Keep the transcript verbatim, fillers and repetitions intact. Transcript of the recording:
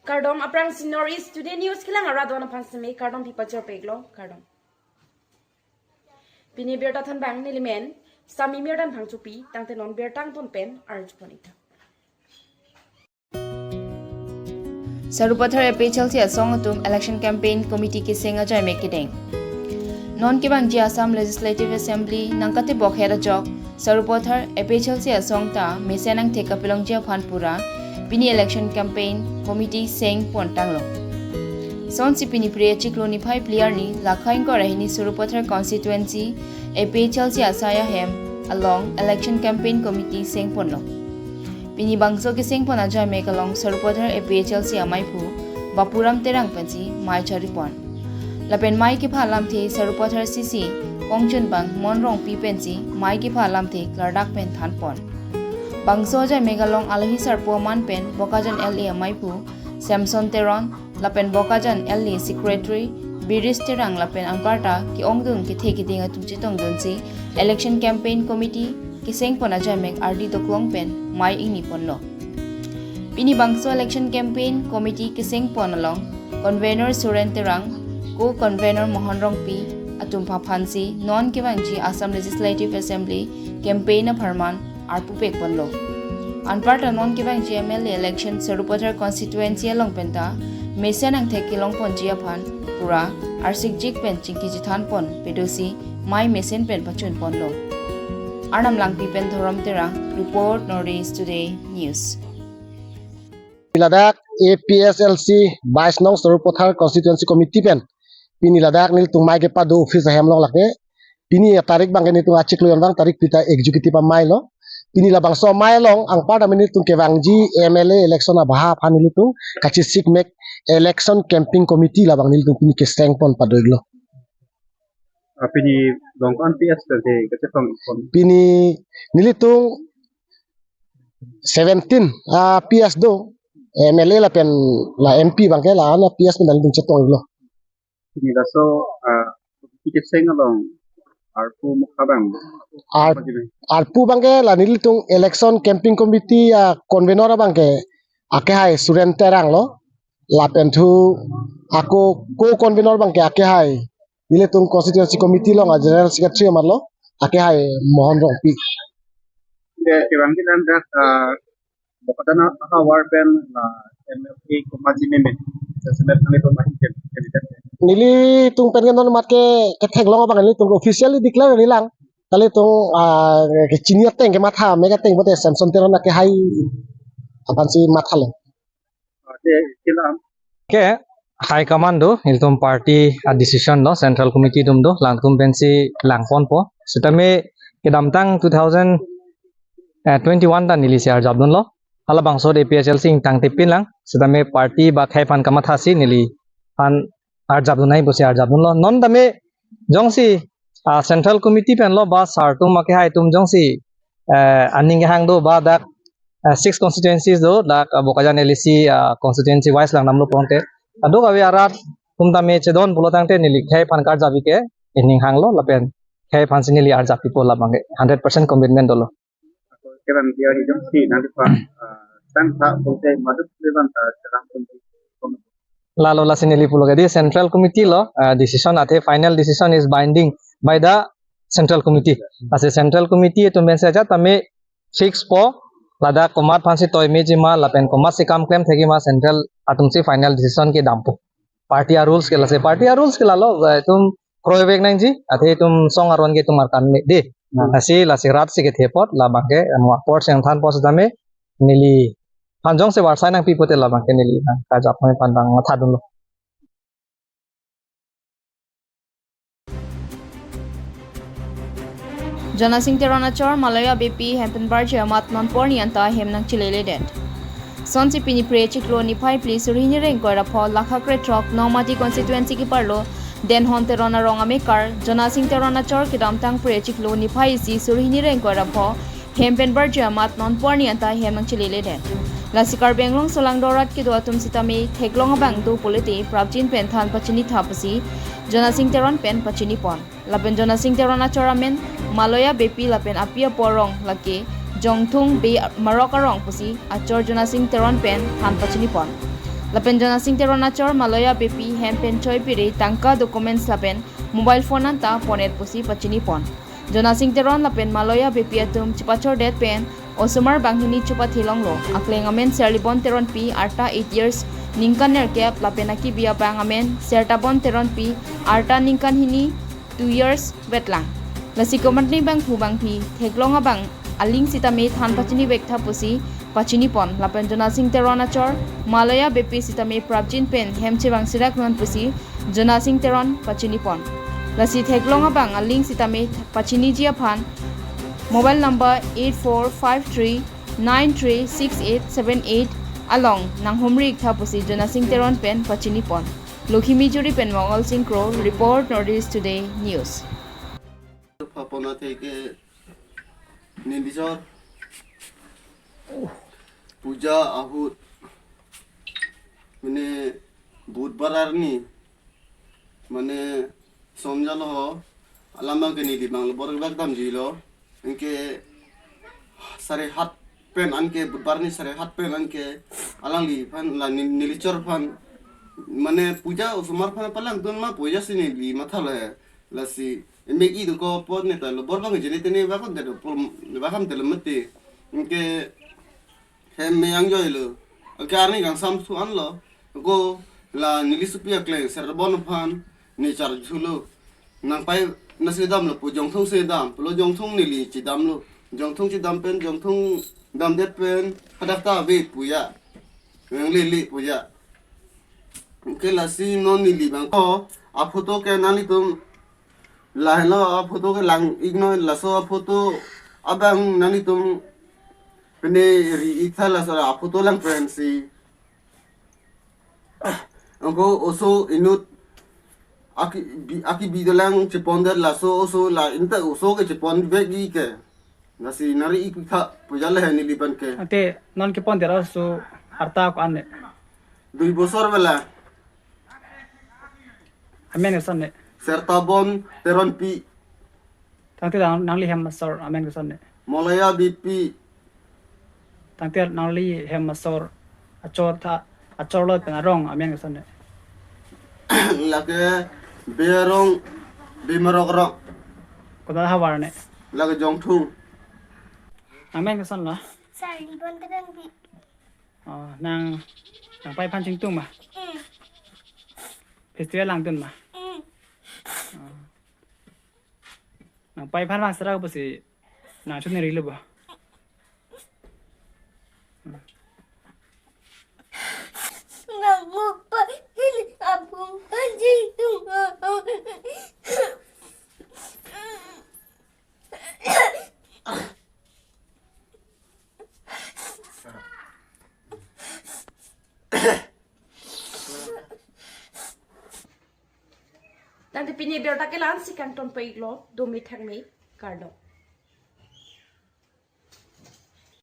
Kardom, aphrangsi North East Today News kelang arat do-an aphan seme kardom pipachor peklo, kardom. Pini birta thanbang nelimen Sami Mirdan Phangchopi, tangte non birta angton pen arjupon ita. Sarupathar A P H L C asong atum Election Campaign Committee keseng ajai mek kedeng. Non kevangji Assam Legislative Assembly nangkatebok het ajok Sarupathar A P H L C asong ta mesen angthek kapelongji aphan pura pini Election Campaign Committee seng pon tanglo. Sonsi pini Phre achiklo niphai phli arni lakha ingkoi ra hini Sarupathar Constituency A P H L C asai ahem along Election Campaign Committee seng ponlo. Pini bangso keseng pon ajai mek along Sarupathar A P H L C amaiphu Bapuram Terang pensi mei charipon. Lapen mei kepha alamthe Sarupathar C C kongchunbang Mon Rongpi pensi mei kepha alamthe klardak pen thanpon. Bangso ajai mek along alohi sarpo aman pen Bokajan L A amaiphu Samson Teron, lapen Bokajan L A Secretary Biris Terang lapen anparta ke-ongdung kethe keding atum chetongdunsi Election Campaign Committee keseng pon ajai mek ardi doklong pen mei ingni ponlo. Pini bangso Election Campaign Committee keseng pon along Convener Suren Terang, Co-Convener Mohon Rongpi atum aphansi non kevangji Assam Legislative Assembly campaign apharman arpu pek ponlo. Anparta non kevangji M L A election Sarupathar constituency along penta mesen angthek kelong ponji aphan pura arsikjik pen chingki chethan pon pedosi mei mesen pen pachun ponlo. Arnam Langpi pen Dhorom Terang, report North East Today News. Ladak A P H L C bais nong Sarupathar Constituency Committee pen pini ladak nelitum mei kepado office ahem along lake. Pini atarik abangke nelitum achiklo jon abang tarik phli ta executive amei lo. Pini labangso amei along anparta nelitum kevangji M L A election abaha aphan nelitum kachesik mek Election Campaign Committee labang nelitum pini keseng pon pado-iklo. Ah, pini long ko-an P S tangte kachetong pon? Pini nelitum seventeen, ah, P S do, M L A lapen la M P abangke la-an P S pen nelitum chetong-iklo. Pini laso, ah, keseng along arpu mukha abang. Ar-, arpu abangke la nelitum Election Campaign Committee, ah, convener abangke akehai Suren Terang lo. Lapen thu ako co-convener abangke akehai nelitum constituency committee along a-general secretary amat lo, akehai Mohon Rongpi. Ke, kevangji lam dak, ah, Bokajan ahavar pen, ah, M L A komatji meme. Jasemet kami to mahi ke, ke, ke. Nelitum pen ke non mat ke ketheklong abang nelitum officially declare nangjilang. Kalitum, ah, kechini ateng kematha, me ke ateng bote Samson Teron akehai aphansi mathalo. Ate kilam. Ke high command do, ilitum party a-decision do, central committee atum do, langtum pensi lang ponpo. Setame kedamtang two thousand twenty-one ta nelisi arjapdunlo. Halabangso A P H L C ingtangte pinlang. Setame party ba khei aphan kamathasi neliphan arjapdun nangji pusi arjapdunlo. Non tame jongsi, ah, central committee pen lo ba sir atum akehai atum jongsi, eh, aning kehang do ba dak, eh, six constituencies do dak, ah, Bokajan L A C, ah, constituency wise langdamlo pulote. Kadokave arat atum tame chedon pulo tangte neli khei aphan karjap-ik ke aning hanglo lapen khei aphansi neli arjap-ikpo labangke hundred percent commitment dolo. Ako kevangji ahi jongsi nangli pa, ah, sangtha pulote maduk levan ta serang pun. Lalo lasi neli pulo ke di central committee lo, ah, decision athe final decision is binding by the central committee. Lasi central committee atum pensi ajat tame fix po ladak komat aphansi toi meji ma lapen komatsi kam klem thekji ma central atumsi final decision kedampo. Party a-rules ke lasi, party a-rules ke lalo, eh, itum kroivek nangji, athe itum song aron ke itum arkan me de. Hmm. Lasi, lasi rat si kethe apot, labangke, amo apor seng than apot setame, neliphan jongsi varsai nangpi pulote labangke neli nangkarjap aphan abang mathadunlo. Jonasing Teron achor Maloya Beypi hem pen barje amat non porni anta hem nangcheleledet. Sonsi pini Phre achiklo niphai phli suri hini ra ingkoi ra pho lakha krethrok Nomati constituency keparlo Denhon Teron arong amekar Jonasing Teron achor kedamtang Phre achiklo niphai isi suri hini ra ingkoi ra pho hem pen barje amat non porni anta hem nangcheleledet. Lasi Karbi Anglong solangdo arat kedo atum sitame theklong abang do pulote prapjin pen than pachinitha pusi Jonasing Teron pen pachinipon. Lapen Jonasing Teron achor amen Maloya Beypi lapen api apo arong lake Jongthung Bey Marok arong pusi achor Jonasing Teron pen than pachinipon. Lapen Jonasing Teron achor Maloya Beypi hem pen choi pire tangka, documents lapen mobile phone anta pon-et pusi pachini pon. Jonasing Teron lapen Maloya Beypi atum chepachordet pen osomar banghini chepathelonglo. Akleng amen Serlibon Teronpi, arta eight years, ningkan nerkep, lapen akibi abang amen Sertabon Teronpi, arta ningkan hini, two years, vetlang. Lasi komatne bangphu bangphi theklong abang aling sitame than pachini vektha pusi pachini pon. Lapen Jonasing Teron achor Maloya Beypi sitame prapjin pen hem chevang sirak non pusi Jonasing Teron pachini pon. Lasi theklong abang aling sitame pachiniji aphan mobile number eight four five three nine three six eight seven eight along nanghumri iktha pusi Jonasing Teron pen pachini pon. Lokhimijuri pen Mongol Sing Kro report, North East Today News. Papona theke nindisor puja ahut mane budbar arni mane somjalo ho, alam abang ke neli bang lo bor bak damjilo, anke sare hat pen anke budbar ni sare hat pen anke alangliphan la ni- nelichor aphan mane puja osomar aphan palangdun ma puja si neli mathalo he. Lasi emek idu ko pot ne ta lo bor bang jene tene bakon delo pol bakam delo mati. Anke hem me angjoilo. Anke arni kangsam su anlo. Ko la neli supi akleng Sertabon aphan ne charjulo. Nangpai nasi damlo pu Jongthong si dam. Pulo Jongthong neli chidamlo. Jongthong chidam pen Jongthong damdet pen hadak ta ave puja. Yang lele puja. Anke lasi non neli bang ko aphoto ke nanglitum lahelo aphoto ke lang-iknon, laso aphoto abang nanglitum pene ri-iktha, laso aphoto lang pen si. Anke oso inut aki bi- akibi dolang chepondet, laso oso la inta oso ke chepon bek-i ke. Lasi nari-iktha puja le neli bang ke. Ante non kepon dera su arta ko-an ne? Dui bosor bela. Amen koson ne? Sertabon Teronpi. Tangte nang- nangli hem asor amen koson ne? Maloya Beypi. Tangte nangli hem asor achor tha achor lo pen arong amen koson ne? Lake Bey arong, Bey Marok arong. Kota havar ne? Lake Jongthong. Amen koson lo? Serlibon Teronpi. Oh, nang nangpai aphan chingtung ma? Mm. Festival langdun ma? Mm. Oh. Nangpai aphan vang sera pusi nang chun neri lo ba? Nang mau pa ini abang anjing tu. Tangte pini abirta ke la-an si kangton pei lo, dome thakme, kardom.